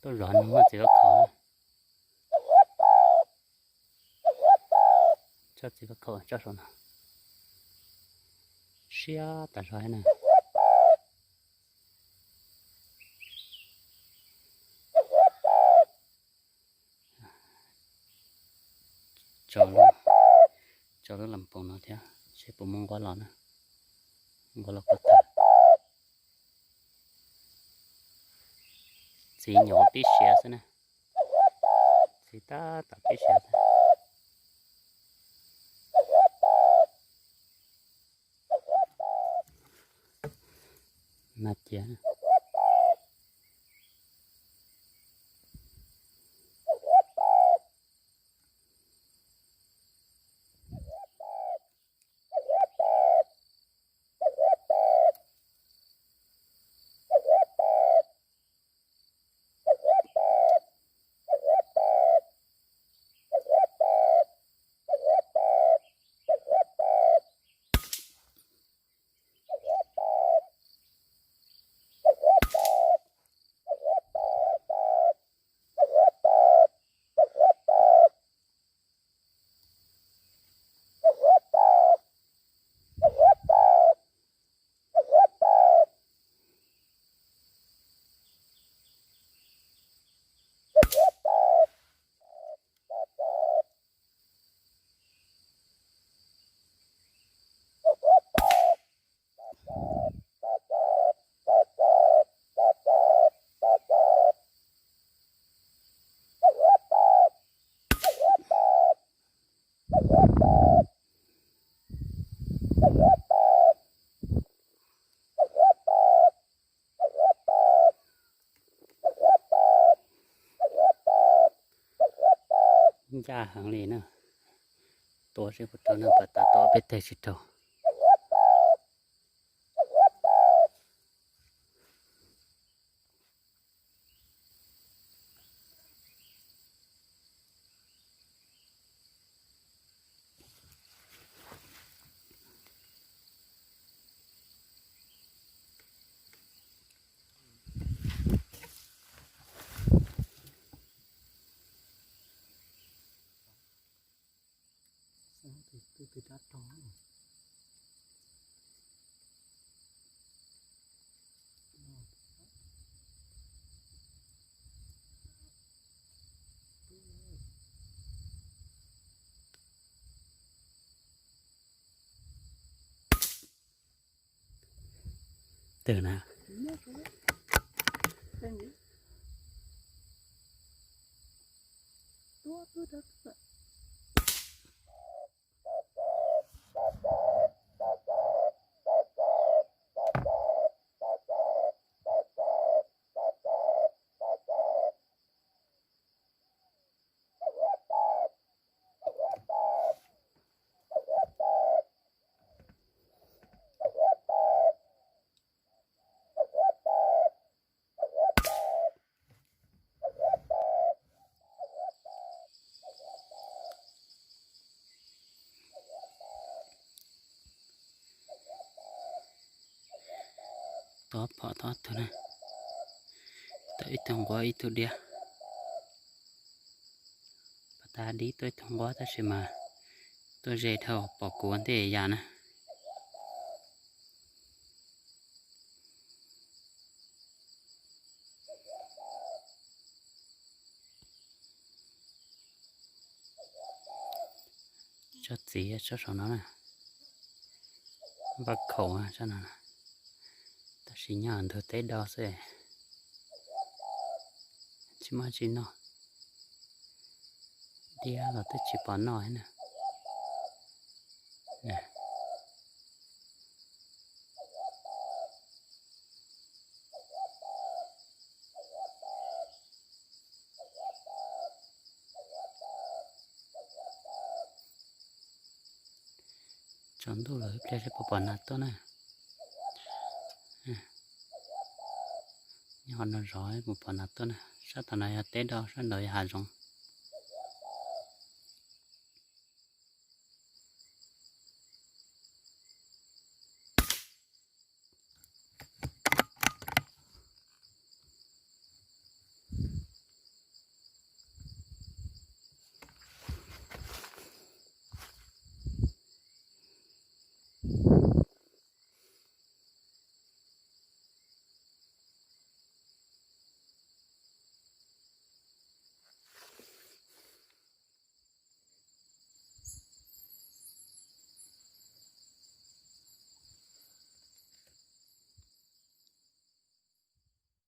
Tuaj zov no muaj txiv faj khaum. Tsob txiv faj khaum tsob saum no siab tas zog na. Tso lub, tso lub las poos no thiab seb puas muaj nquab los na. Nquab los koj tag. Txiv nyuam pib siav xwb na. Txiv tab tom pib siav xwb. Na cia. Ncaj heev li na. Tua seb puas raug na, pas tas tua peb teg tsis raug. Twg na? Tob phom tob tug na. Tau ib tug nquab ib tug diab. Pas tas dib tuaj ib tug nquab tab sis mas tuaj ze dhau pom kuv ua ntej yam na. Tsob txiv tsob saum no na, vaj khaum tsob no, tab sis nyob ntug teb do xwb, tsis muaj tsi noj. Diab los twb tsis pom noj na. Tsaus ntuj lawm ib pliag seb puas pom nas tuaj na. Nyob qhov no zov puas pom nas tuaj na. Sab tom no yog teb do, sab nraud yog hav zoov.